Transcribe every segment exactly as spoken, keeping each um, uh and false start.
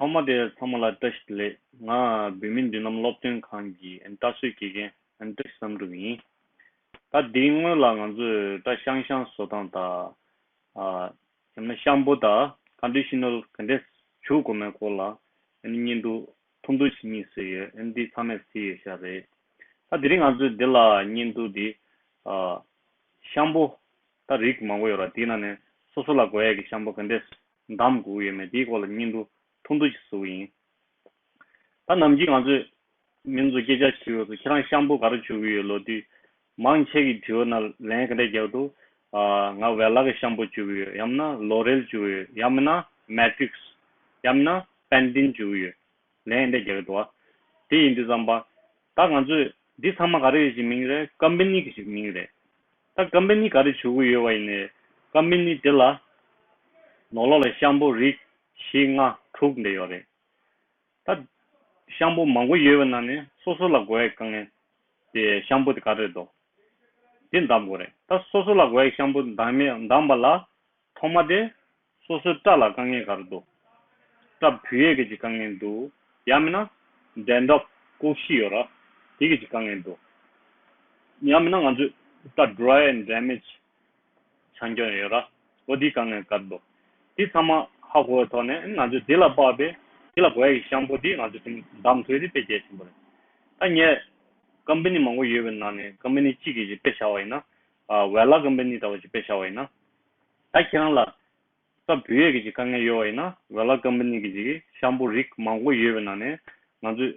ཚང་མ་དེ་ཚང་མ་ལ་བཀྲ་ཤིས་བདེ་ལེགས། ང་བོད་མིའི་མདུན་ལམ་སློབ་སྟོན་ཁང་གི་ཨན་བཀྲ་ཤིས་དགེ་རྒན་ཨན་བཀྲ་ཤིས་བསམ་གྲུབ་ཡིན། ད་དེའི་སྔོན་ལ་ང་ཚོས་ད་ཤང་ཤང་བཟོ་སྟངས་དང་། ཨ། ཡང་ན་ཤམ་པུ་དང་ཀོན་ཌི་ཤི་ནར་ག་འདྲས་བྱུག་དགོས་མེད་སྐོར་ལ་ཨན་བརྙན་ཐུང་ཐུང་ཐུང་ཞིག་གཉིས་བཟོས་ཡོད། ཨན་འདི་ཚང་མས་གཟིགས་ཡོད་ཤག་རེད། ད་དེ་རིང་ང་ཚོས་འདི་ལ་བརྙན་ཐུང་འདི། ཨ། ཤམ་པུ་ད་རིགས་མང་པོ་ཡོད་ར། དེའི་ནང་ནས་སོ་སོ་ལ་དགོས་ཡས་ཀྱི་ཤམ་པུ་ག་འདྲས་འདམ་དགོས་ཡོད་མེད་དེའི་སྐོར་ལ་བརྙན་ཐུང་ཐུང་ཐུང་ཞིག་བཟོ་གི་ཡིན། ད་ནམ་རྒྱུན་ང་ཚོས་མི་ཚོ་སྐད་ཆ་དྲི་བ་ཚོ་ཁྱེད་རང་ཤམ་པུ་ག་རེ་བྱུག་གི་ཡོད་ལབ་དུས། མང་ཆེ་གི་དྲི་བ་ནང་ལན་ག་འདྲ་རྒྱག་འདུག་ཨ། ང་ཝེ་ལ་གི་ཤམ་པུ་བྱུག་གི་ཡོད། ཡང་ན་ལོ་རེལ་བྱུག་གི་ཡོད། ཡང་མིན་ན་མེ་ཊིག་སི། ཡང་མིན་ན་པན་ཏིན་བྱུག་གི་ཡོད། ལན་འདི་རྒྱག་གི་འདུག་བ། དེ་ཡིན་དུས་ཙམ་པ། ད་ང་ཚོས་འདི་ཚང་མ་ག་རེ་ཡོད་ཀྱི་མིང་རེད། ཀམ་པ་ནི་གི་ཞིག་མིང་རེད། ད་ཀམ་པ་ནི་ག་རེ་བྱུག་གི་ཡོད་པ་ཡིན་ནའི། ཀམ་པ་ནི་དེ་ལ་ནང་ལོགས་ལ་ཤམ་པུ་རིགས་བཞི་ལྔ་དྲུག་འདྲ་ཡོད་རེད། ད་ཤམ་པུ་མང་པོ་ཡོད་པའི་ནང་ནས་སོ་སོ་ལ་དགོས་ཡས་དཀའ་ངལ་དེ་ཤམ་པུ་དེ་ག་རེ་འདུག་དེ་འདམ་དགོས་རེད། ད་སོ་སོ་ལ་དགོས་ཡས་ཤམ་པུ་འདམ་མེད་འདམ་པ་ལ། ཐོག་མ་དེ་སོ་སོའི་སྐྲ་ལ་དཀའ་ངལ་ག་རེ་འདུག་སྐྲ་བུད་ཡས་ཀྱི་ཅིག་དཀའ་ངལ་འདུག་ཡང་མིན་ན་ཌན་ཌོབ་ལྐོག་ཤི་ཡོད་ར། དེ་གི་ཅིག་དཀའ་ངལ་འདུག་ཡང་མིན་ན་ང་ཚོས་སྐྲ་ཌི་རའི་ཨེན་ཌེ་མེཇ་ཆགས་ཀྱི་ཡོད་ར། འོ་དེའི་དཀའ་ངལ་ག་རེ་འདུག་དེ་ཚང་མ་ཧ་གོ་བའི་ཐོག་ནས་ང་ཚོས་དེ་ལ་དཔག་པའི་དེ་ལ་དགོས་ཡས་ཀྱི་ཤམ་པུ་དེ་ང་ཚོས་དེ་འདམ་ཐུབ་ཡས་དེ་དཔེ་གལ་ཆེན་པོ་རེད། ད་ངས་ཀམ་པ་ནི་མང་པོ་ཡོད་པའི་ནང་ནས་ཀམ་པ་ནི་གཅིག་གི་ཅིག་དཔེ་བཞག་པ་ཡིན་ན། ཨ། ཝེ་ལ་ཀམ་པ་ནི་ལྟ་བུ་ཅིག་དཔེ་བཞག་པ་ཡིན་ན། ད་ཁྱེད་རང་ལ་སྐྲ་བུད་ཡས་ཀྱི་ཅིག་དཀའ་ངལ་ཡོད་པ་ཡིན་ན། ཝེ་ལ་ཀམ་པ་ནི་གི་ཅིག་ཤམ་པུ་རིགས་མང་པོ་ཡོད་པའི་ནང་ནས་ང་ཚོས་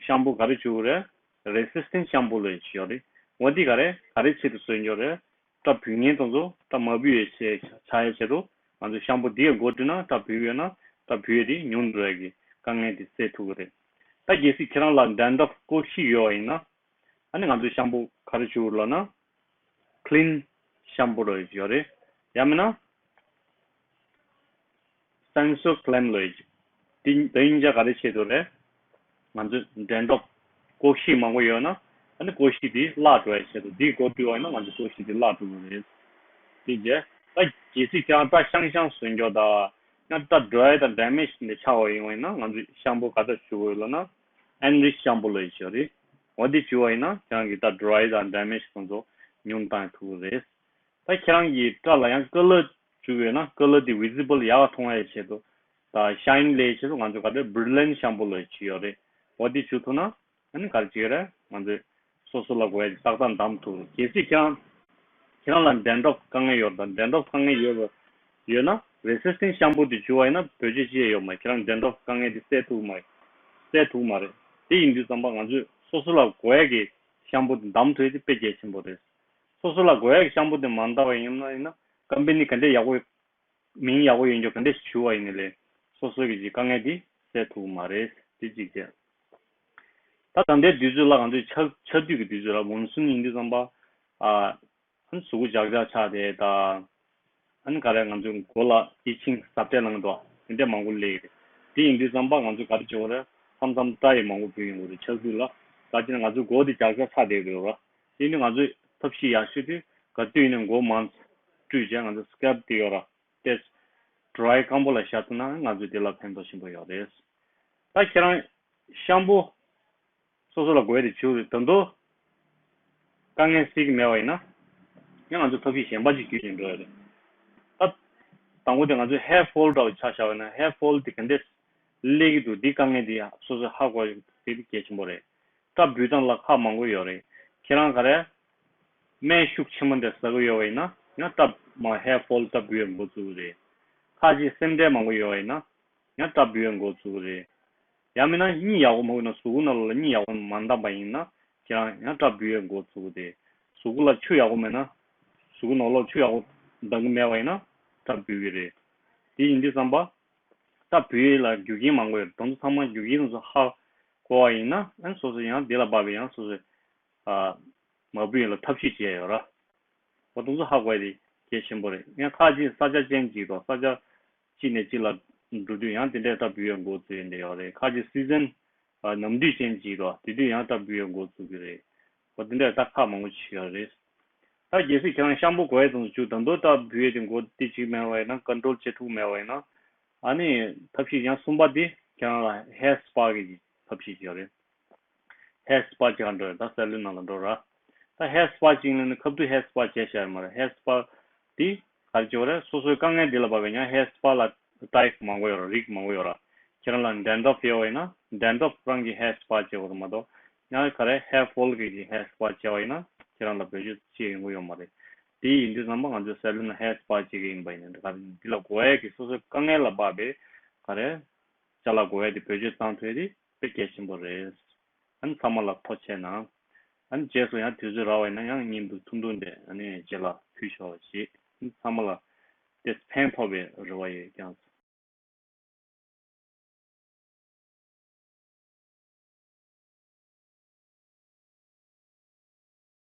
ཤམ་པུ་ག་རེ་བྱུག་གི་རེད། རེ་སི་སི་ཊེན་ཊི་ཤམ་པུ་ལབ་ཡས་ཅིག་ཡོད་རེད། འོ་འདི་ག་རེ་ག་རེ་ཆེད་དུ་བཟོས་ཡོད་རེད། སྐྲ་བུད་མཁན་དེ་ཚོ་སྐྲ་མ་བུད་ཡས་ཆེད་ཆགས་ཡས་ཆེད་དུ་ང་ཚོས་ཤམ་པུ་འདི་ཡས་མགོ་བཀྲུས་ན། སྐྲ་བུད་ཡོད་ན་སྐྲ་བུད་ཡས་དེ་ཉུང་འགྲོ་ཡས་ཀྱི་དཀའ་ངལ་དེ་སེལ་ཐུབ་ཀྱི་རེད། ད་གལ་སྲིད་ཁྱེད་རང་ལ་ཌན་ཌོབ་ལྐོག་ཤི་ཡོད་པ་ཡིན་ན། ཨ་ནི་ང་ཚོས་ཤམ་པུ་ག་རེ་བྱུག་ལབ་ན། ཀི་ལིན་ཤམ་པུ་ལབ་ཡས་ཡོད་རེད། ཡང་མིན་ན་སེན་སོ་ཀི་ལེམ་ལབ་ཡས། དེ་དེ་གཉིས་ཆ་ག་རེ་ཆེད་དུ་རེད། ང་ཚོས་ཌན་ཌོབ་ལྐོག་ཤི་མང་པོ་ཡོད་ན། ཨ་ནི་ལྐོག་ཤི་དེ་བརླག་འགྲོ་ཡས་ཆེད་དུ། དེ་མགོ་བཀྲུས་པ་ཡིན་ན་ང་ཚོ་ལྐོག་ཤི་དེ་བརླག་འགྲོ་གི་རེད། དེ་རྗེས་ད་གལ་སྲིད་ཁྱེད་རང་སྐྲ་ཤང་ཤང་བཟོས་ཡོད་དང་། ཡང་སྐྲ་ཌི་རའི་དང་ཌེ་མེཇ་འདི་ཆགས་པ་ཡིན་པ་ཡིན་ན། ང་ཚོས་ཤམ་པུ་ག་འདྲ་བྱུག་དགོས་ལབ་ན། ཨེན་རིཆ་ཤམ་པུ་ལབ་ཡས་ཡོད་རེད། འོ་འདི་བྱུག་པ་ཡིན་ན་ཁྱེད་རང་གི་སྐྲ་ཌི་རའི་དང་ཌེ་མེཇ་དེ་ཚོ་ཉུང་བཏང་ཐུབ་ཀྱི་རེད། ད་ཁྱེད་རང་གི་སྐྲ་ལ་ཡང་ཀ་ལར་བྱུག་ཡོད་ན་ཀ་ལར་དེ་ཝི་ཛི་བལ་ཡག་ག་མཐོང་ཡས་ཆེད་དུ་དང་ཤའིན་ལེན་ཡས་ཆེད་དུ་ང་ཚོ་ག་རེ་བྷི་རི་ལེན་ཤམ་པུ་ལབ་ཡས་ཅིག་ཡོད་རེད། འོ་དེ་བྱུག་ཐུབ་ན་ཨ་ནི་ག་རེ་བྱེད་ཀྱི་རེད། ང་ཚོས་སོ་སོ་ལ་དགོས་ཡས་ཏག་ཏག་འདམ་ཐུབ་རེད། གལ་སྲིད་ཁྱེད་རང་ཁྱེད་རང་ལ་ཌན་ཌོབ་དཀའ་ངལ་ཡོད་དང་། ཌན་ཌོབ་དཀའ་ངལ་ཡོད་པ་ཡོད་ན་རེ་སི་སི་ཊེན་ཤམ་པུ་དེ་བྱུག་པ་ཡིན་ན་བེད་སྤྱོད་ཅི་ཡང་ཡོད་མ་རེད། ཁྱེད་རང་ཌན་ཌོབ་དཀའ་ངལ་དེ་སེལ་ཐུབ་མ་རེད། སེལ་ཐུབ་མ་རེད། དེ་ཡིན་དུས་ཙམ་པ་ང་ཚོས་སོ་སོ་ལ་དགོས་ཡས་ཀྱི་ཤམ་པུ་དེ་འདམ་ཐུབ་ཡས་དེ་དཔེ་གལ་ཆེན་པོ་རེད། སོ་སོ་ལ་དགོས་ཡས་ཀྱི་ཤམ་པུ་དེ་མ་འདམ་པ་ཡིན་ན་ཡིན་ན་ཀམ་པ་ནི་ག་འདྲས་ཡག་པོ་མིང་ཡག་པོ་ཡོད་མཁན་ག་འདྲས་ཞིག་བྱུག་པ་ཡིན་ནའི་ལས་སོ་སོ་གི་ཅིག་དཀའ་ངལ་དེ་སེལ་ཐུབ་ཀྱི་མ་རེད། དེ་གཅིག་བྱས། ད་ད་ལྟའི་དུས་ཚོད་ལ་ང་ཚོའི་ཆར་ཆར་དུས་ཀྱི་དུས་ཚོད་ལ་མོན་སུན་ཡིན་དུས་ཙམ་པ། ཨ། ཨ་ནི་གཟུགས་པོ་ལྗགས་ལྗགས་ཆགས་དེ་དང་། ཨ་ནི་ག་རེ་ང་ཚོའི་མགོ་ལ་ཨི་ཆིང་ཟ་འཕྲུག་ལངས་འདུག་དེ་འདྲས་མང་པོ་སླེབས་ཀྱི་རེད། དེ་ཡིན་དུས་ཙམ་པ་ང་ཚོས་ག་རེ་བྱེད་དགོས་རེད། མཚམས་མཚམས་སྐྲ་ཡང་མང་པོ་བུད་ཡོང་གི་རེད་ཆར་དུས་ལ། ད་ཅི་ན་ང་ཚོའི་མགོ་དེ་ལྗགས་ལྗགས་ཆགས་བསྡད་ཀྱི་རེད་བ། དེ་ནི་ང་ཚོས་ཐབས་ཤེས་ཡག་ཤོས་དེ་ག་དུས་ཡིན་ནའི་མགོ་མང་བཀྲུས་བྱས་ང་ཚོ་སི་ཀེབ་དེ་ཡོད་ར། དེ་ཌི་རའི་སྐམ་པོ་ལ་བཞག་ཐུབ་ན་ང་ཚོས་དེ་ལ་ཕན་ཐོགས་ཆེན་པོ་ཡོད་རེད། ད་ཁྱེད་རང་ཤམ་པུ་སོ་སོ་ལ་དགོས་དེ་བྱུག་རེད། ད་དུང་དཀའ་ངལ་སེལ་གྱི་མེད་པ་ཡིན་ན། ཡང་ང་ཚོ་ཐབས་ཤེས་གཞན་པ་ཅིག་བརྒྱུད་ནས་འགྲོ་ཡ་རེད། ད་དང་པོ་དེ་ང་ཚོའི་ཧེར་ཕོལ་འདྲ་བོ་ཆ་བཞག་པ་ཡིན་ན། ཧེར་ཕོལ་དེ་ག་འདྲས་སླེབས་ཀྱི་འདུག་འདི་དཀའ་ངལ་འདི་སོ་སོས་ཧ་གོ་ཡ་དེ་གལ་ཆེན་པོ་རེད། སྐྲ་འབུད་སྟངས་ལ་ཁག་མང་པོ་ཡོད་རེད། ཁྱེད་རང་ག་རེ་སྨན་ཤུགས་ཆེན་པོ་འདྲ་ཟ་གི་ཡོད་པ་ཡིན་ན་ཡང་སྐྲ་མ་ཧེར་ཕོལ་སྐྲ་འབུད་ཡ་འགོ་བཙུགས་ཀྱི་རེད། ཁ་ཅིག་སེམས་ཁྲལ་མང་པོ་ཡོད་པ་ཡིན་ན་ཡང་སྐྲ་འབུད་ཡ་འགོ་བཙུགས་ཀྱི་རེད། ཡང་མིན་ན་གཉིད་ཡག་པོ་མ་ཁུག་ན། གཟུགས་པོ་ནང་ལོགས་ལ་གཉིད་ཡག་པོ་མ་འདང་པ་ཡིན་ན་ཁྱེད་རང་ཡང་སྐྲ་འབུད་ཡ་འགོ་བཙུགས་ཀྱི་རེད། གཟུགས་པོ་ལ་ཆུ་ཡག་པོ་མེད་ན། གཟུགས་པོ་ནང་ལོགས་ཆུ་ཡག་པོ་འདང་གི་མེད་པ་ཡིན་ན་སྐྲ་འབུད་ཀྱི་རེད། དེ་ཡིན་དུས་ཙམ་པ། སྐྲ་འབུད་ཡས་ལ་རྒྱུ་རྐྱེན་མང་པོ་ཡོད་རེད། དེ་ཚོ་ཚང་མ་རྒྱུ་རྐྱེན་དེ་ཚོ་ཧ་གོ་བ་ཡིན་ན། ཨ་ནི་སོ་སོ་ཡང་དེ་ལ་བབས་པའི་ཡང་སོ་སོའི་ཨ་མ་འབུད་ཡས་ལ་ཐབས་ཤེས་བྱེད་ཡ་ཡོད་ར། འོ་དེ་ཚོ་ཧ་གོ་ཡ་དེ་གལ་ཆེན་པོ་རེད། ཡང་ཁ་ཅིག་ས་ཆ་ཅན་ཅིག་དང་ས་ཆ་གཅིག་ནས་གཅིག་ལ་འགྲོ་དུས་ཡང་དེ་འདྲའི་སྐྲ་འབུད་ཡ་འགོ་བཙུགས་ཡ་འདྲ་ཡོད་རེད། ཁ་ཅིག་སི་ཛན་ཨ་ནམ་དུས་ཅན་ཅིག་དང་དེ་དུས་ཡང་སྐྲ་འབུད་ཡ་འགོ་བཙུགས་ཀྱི་རེད། འོ་དེ་འདྲའི་ད་ཁག་མང་པོ་ཅིག་ཡོད་རེད། ད་གལ་སྲིད་ཁྱེད་རང་ཤམ་པུ་དགོས་ཡས་དེ་ཚོ་བྱུག་ད་དུང་སྐྲ་འབུད་ཡས་དེ་འགོ་དེ་ཅིག་མེད་པ་ཡིན་ན། ཀོན་ཊོལ་བྱེད་ཐུབ་མེད་པ་ཡིན་ན། ཨ་ནི་ཐབས་ཤེས་ཡང་གསུམ་པ་དེ་ ཁྱེད་རང་ལ་hair spa གི་ཐབས་ཤེས་ཡོད་རེད། hair spa བྱེད་ག་འགྲོ་ཡ། ད་སེ་ལུན་ནང་ལ་འགྲོ་ར། ད་hair spa བྱེད་ཡིན་ན་ཁ་ཐུག་hair spa བྱས་བཞག་ཡོད་མ་རེད། hair spa དེ་ག་རེ་བྱེད་དགོས་རེད། སོ་སོའི་དཀའ་ངལ་འདི་ལ་བབས་པའི་ཡང་hair spa ལ་type མང་པོ་ཡོད་ར། རིགས་མང་པོ་ཡོད་ར། ཁྱེད་རང་ལ་dandruff ཡོད་པ་ཡིན་ན་dandruff རང་གི་hair spa བྱེད་དགོས་རེད་མ་གཏོགས། ཡང་ག་རེ་hair fall གི་hair spa བྱས་པ་ཡིན་ན་ཁྱེད་རང་ལ་བེད་སྤྱོད་བྱེད་ཡོང་གི་ཡོད་མ་རེད། དེ་ཡིན་དུས་ཙམ་པ་ང་ཚོས་སེ་ལུན་ལ་hair spa བྱེད་ཀྱི་ཡིན་པ་ཡིན་ན་ག་རེ་འདི་ལ་དགོས་ཡས་ཀྱི་སོ་སོའི་དཀའ་ངལ་ལ་བབས་པའི་ག་རེ་ཅ་ལག་དགོས་ཡས་དེ་བེད་སྤྱོད་བཏང་ཐུབ་ཡས་དེ་དཔེ་གལ་ཆེན་པོ་རེད། ཨ་ནི་ཚང་མ་ལ་ཐུགས་རྗེ་གནང་། ཨ་ནི་རྗེས་སུ་ཡང་དུས་ཚོད་རག་པ་ཡིན་ན་ཡང་བརྙན་ཐུང་ཐུང་འདྲ་ཨ་ནི་རྗེས་ལ་ཕུལ་ཆོག་པ་བྱེད། ཨ་ནི་ཚང་མ་ལ་དེ་ཕན་ཐོགས་པའི་རེ་བ་ཡོད་ཀྱང་